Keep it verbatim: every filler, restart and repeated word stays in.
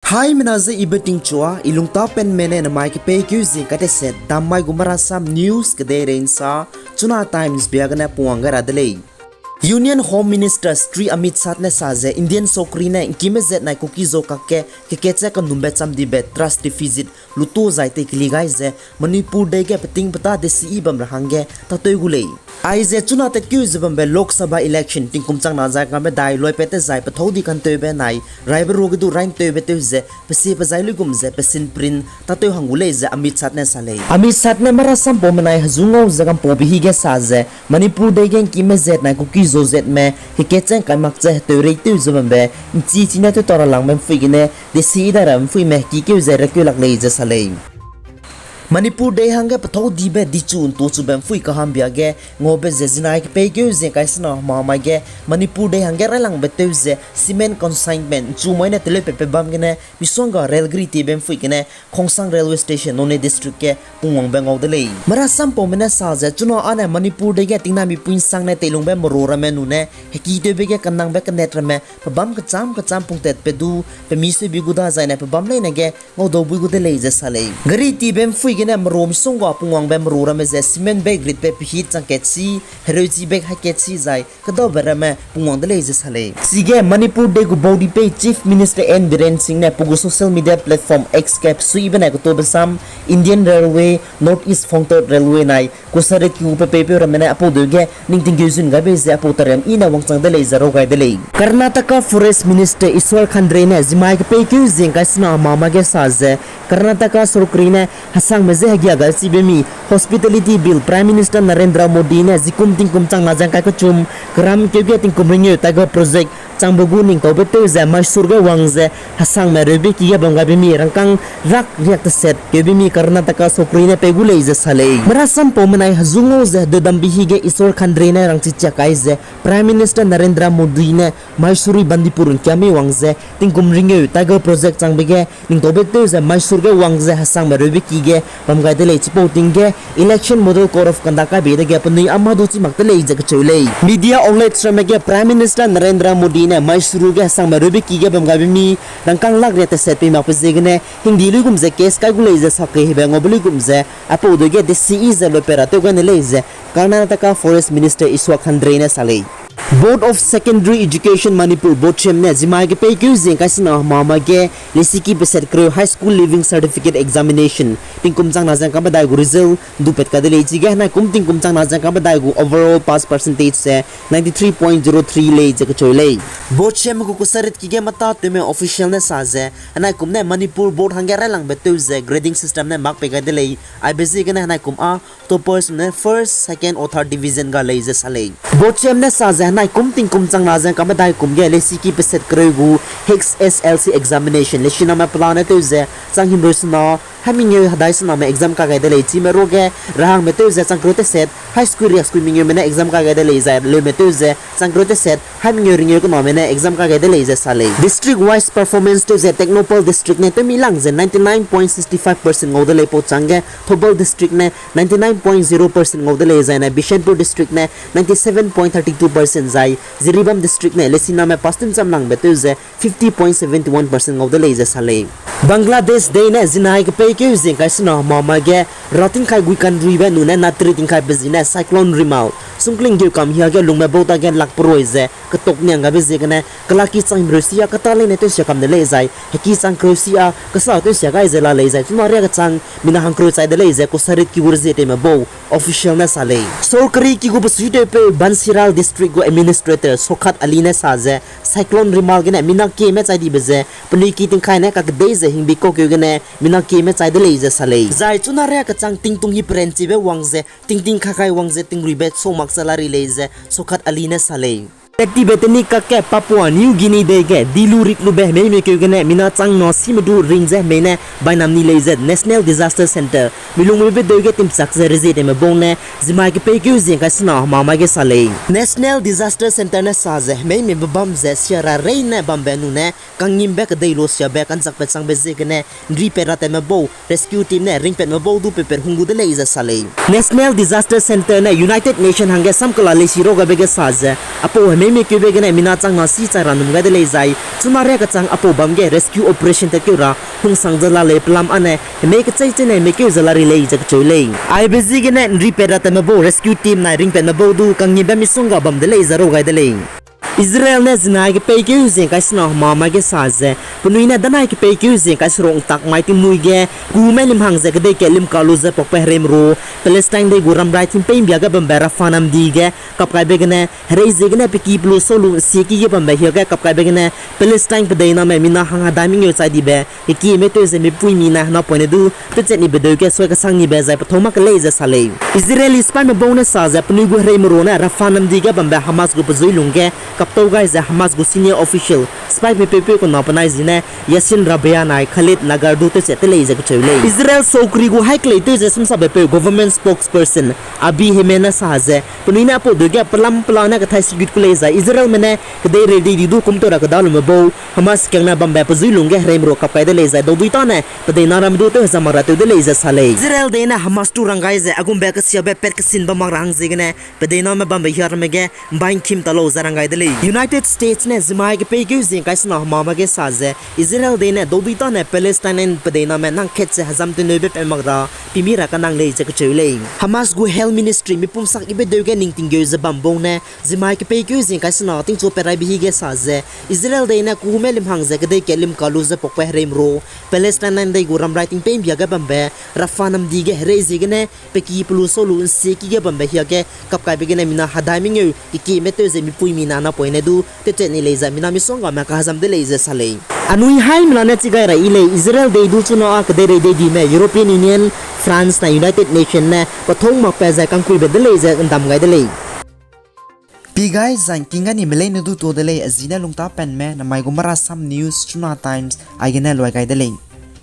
Haimena ze I Betingchua, I lungtapenme ne namai kepeikeu zing kateset dammai gu Marasam News kedeirei nsa, Chuna Times bia gene pungwang gai ra de lei. Union Home Minister Shri Amit Shah ne sa ze Indian sokri ne ngkime zet nai Kuki zo kakge kekatche kanumbe chamdibe trust deficit lutu zai teikeli gai ze Manipur dei ge peting petâ desiyi bam ra hangge tâtew gu lei. Aize chuna tatkeu ze bambe Lok Sabha election tingkum changna zai ngkambe dai loipat tezai pethâu di kantewbe nai raibe ruage du raintewbe tew ze pesie pezai luigum ze pesin print tâtew hang gu lei ze Amit Shah ne sa lei. Amit Shah ne Marasam paumenai hezu ngau ze kampaube hige sa ze Manipur dei ge ngkime zet nai Kuki zo zetme kekatche ngkai makche heteureitew ze bambe nchi chine tewta ra langbe mpui gene desiyi dai ra mphuime hekikeu ze rekeu lak lei ze sa lei. Manipur dei hangge pethâu dibe dichu ntuchube mpui kahambia ge ngaube ze zinai kepeikeu zing kaisena hemamai ge Manipur dei hangge railangbe tew ze cement consignment nchumai ne teleupepe bam gene misongga railgari tiebe mpui gene Khongsang Railway Station, Noney District ge pungwangbe ngau de lei. Marasam paume ne sa ze chuna â ne Manipur dei ge tingnamipui nsangne teilungbe meru ramme nune hekitewbe ge kanangbe kanet ramme pebâm kechâm kechâm pungtatpe du pemi suibi gu da zaine pebâm leine ge ngaudau bui gu de lei ze sa lei. Gari tibe mpui gene meru misongga pungwangbe meru ramme ze cement bag ritbe pehit changkatchi, hereuchi bag hakatchi zai kedaube ramme pungwang de lei ze sa lei. Chige Manipur dei gu baudipei Chief Minister N Biren Singh ne pe gu social media platform X ge pesuibe ne ketobe sam Indian Railway, North East Frontier Railway nai kusarit ki gu pepeipeu ramme ne aipau deu ge ning tingkeu zun gai bei ze aipau tarem i ne wangchang de lei ze rau gai de lei. Karnataka Forest Minister Ishwar Khandre ne zimai kepeikeu zing kaisena hemamai ge sa ze Karnataka sorkari ne hesangme je hegia galchibe mi Hospitality Bill Prime Minister Narendra Modi ne zikum tingkum changna ze ngkai kechum keram keu ge tingkum ringeu Tiger Project changbe gu ningtaube tew ze Mysore ge wang ze hesangme reube ki ge bam gaibe mi rangkâng lak riak teset keube mi Karnataka sorkari ne pei gu lei ze sa lei. Marasam paumenai hezu ngau ze hededambe hige Ishwar Khandre ne rangchi chiak kai ze Prime Minister Narendra Modi ne Mysore Bandipur ngkia mi wang ze tingkum ringeu Tiger Project changbe ge ningtaube tew ze Mysore ge wang ze hesangme reube ki ge bam gai de lei chipau ting ge Election Model Code of Conduct kaibe dege penui â mâ du chi mak de lei ze kacheu lei. Media outlets ramme ge Prime Minister Narendra Modi ne Mysore ge hesangme reube ki ge bam gaibe mi rangkâng lak riak teset pei makbe ziegene hingdi luigum ze case kai gu lei ze sakei hebe ngaube luigum ze aipau deu ge desiyi ze loipat ra tew gai ne lei ze Karnataka Forest Minister Ishwar Khandre ne sa lei. Board of Secondary Education Manipur, BOSEM ne zimai kepeikeu zing kaisena hemamai ge lesiki peset kereu High School Leaving Certificate Examination tingkum changna ze ngkambe dai gu result ndupat kai de lei chige henaikum tingkum changna ze ngkambe dai gu overall pass percentage ze ninety three point zero three lei ze kacheu lei. BOSEM gu kusarit ki ge matâtewme official ne sa ze henaikum ne Manipur Board hangge railangbe tew ze grading system ne mak pei gai de lei, aibe ziegene henaikum â toppers ne first, second or third division ga lei ze sa lei. BOSEM ne sa ze henaikum tingkum changna ze ngkambe daikum ge lesiki peset kereu gu H S L C examination lesiname pelane tew ze chang himreu sena hai mengeu hedai sename exam ka gai de lei chime ruage rahangme tew ze chang kereu teset hai sukui riak sukui mengeume ne exam ka gai de lei zai leume tew ze chang kereu teset hai mengeu ringeu kename ne exam ka gai de lei ze sa lei. District wise performance tew ze Tengnoupal District ne tewmi lang ze ninety nine point sixty five percent ngau de lei pau changge Thoubal District ne ninety nine point zero percent ngau de lei zaine Bishnupur District ne ninety seven point thirty two percent zai Jiribam District ne lesiname pass tincham langbe tew ze fifty point seventy one percent ngau de lei ze sa lei. Bangladesh dei ne zinai kepeikeu zing kaisena hemamai ge ratingkai gui kanruibe nune natri tingkai pe zine Cyclone Remal sungkling geu kam hiage lungme bau dage lak perui ze ketok niang gabe ziegene kelaki chang himreu sia kata leine tewsia kam de lei zai heki chang kereu sia kesa tewsia gai ze la lei zai chuna riakechang mina hangkereu chai de lei ze kusarit ki gu rezie teime bau official ne sa lei. Sorkari ki gu besuitewpeu Bansiral District gu administrator Shaukat Ali ne sa ze Cyclone Remal gene mina kieme chai dibe ze penui ki tingkai ne kakedei ze hingbi kaukeu gene mina kieme chai de lei ze sa lei. Zai chuna riakechang tingtung hi perenchibe wang ze tingting kakai wang ze tingruibe chau mak cha la ri lei ze Shaukat Ali ne sa lei. Tektibe tenik kakge Papua New Guinea dei ge dilu riklube hemeime keu gene mina chang na sime du ring ze hemei ne bainam ni lei ze National Disaster Centre milungmebe deu ge timchak ze rezie teime bau ne zimai kepeikeu zing kaisena hemamai ge sa lei. National Disaster Centre ne sa ze hemeimebe bam ze siara reine bambe nune kangngimbe kedei lu siabe kanchakpat changbe ziegene nripat ra teime bau rescue team ne ringpatme bau du pepat hung gu de lei ze sa lei. National Disaster Centre ne United Nation hangge samkela leisi rau gabe ge sa ze aipau hemei Mei keube gene mina chang na si chai ra num gai de lei zai, chuna ria kechang apau bam ge rescue operation tatkeu ra hungsang ze la lei pelam â ne, hemei kechei chei ne hemei keu ze la ri lei ze kacheu lei. Aibe ziegene ’nripat ra tatme bau rescue team nai ringpatme bau du kangngimbe misongga bam de lei ze rau gai de lei. Israel ne zinai kepeikeu zing kai sena hema mai ge sa ze, penui ne danai kepeikeu zing kai seruk ’ntak mai tingmuî ge, kume lim hang ze kedei kat lim ka lu ze pakpe hereime ru, Palestine dei gu ramrai tingpei ’mbia ge bambe Rafah namdi ge kapkaibe gene, herei ziegene pe ki pelu sau lu ’nsieki ge bambe hiage kapkaibe gene, Palestine pedeiname mina hang hedai mengeu chai dibe, kekieme tew ze mipuimi nai henapoine du tewchat nibe deu ge sui kesang nibe zai pethâu mak ke lei ze sa lei. Israeli sipaime bau ne sa ze penui gu hereime ru ne Rafah namdi ge bambe Hamas gu pezuilung ge kaptau gai ze Hamas gu senior official sipaime peupeu kena penai zi ne Yassin Rabia nai Khaled Nagar du tewchat te lei ze kacheu lei. Israel saukri gu haî keleitew ze samsapbe peu government spokesperson Abi Hemena sa ze penui ne apau deu ge pelam pela ne kethai sigut ku lei zai Israelme ne kedeirei dei di du kumtew ra kedalume bau Hamas kiangna bambe pezuilung ge hereime ru kapkai de lei zai daudui tâne pedeinaramme du tew hezam mak ra tew de lei ze sa lei. Israel dei ne Hamas tu ranggai ze a gumbe kesiabe pat kesin bam mak ra hang ziegene pedeiname bambe hiaramme ge ’mbai ’ngkim ta lau ze ranggai de lei. United States ne zimai kepeikeu zing kai sena hema mai ge sa ze Israel dei ne daudui tâne Palestine pedeiname nang kat ze hezam tewneube pat mak ra pimi ra kanang lei ze kacheu lei. Hamas gu health ministry mipum sak yibe deu ge ning tinggeu ze bam bau ne zimai kepeikeu zing kai sena tingchu pat raibe hige sa ze Israel dei ne kume lim hang ze kedei kat lim ka lu ze pakpe hereime ru, Palestine dei gu ramrai tingpei ’mbia ge bambe Rafah namdi ge herei ziegene pe ki pelu sau lu ’nsieki ge bambe hiage kapkaibe gene mina hedai mengeu kekieme tew ze mipuimi nai henapoine du tewchat ni lei zai mina misonggame kahezam de lei ze sa lei. Anui haî mina ne chi gai ra yi lei, Israel dei du chuna â kedeirei dei dime European Union, France nai United Nation ne pethâu makpat zai kangkuibe de lei ze ’ndam gai de lei. Pi gai zai ’ngking gai nime leine du tuâ de lei, a zi ne lungtâ penme namai gu Marasam News, Chuna Times, aigene luai gai de lei.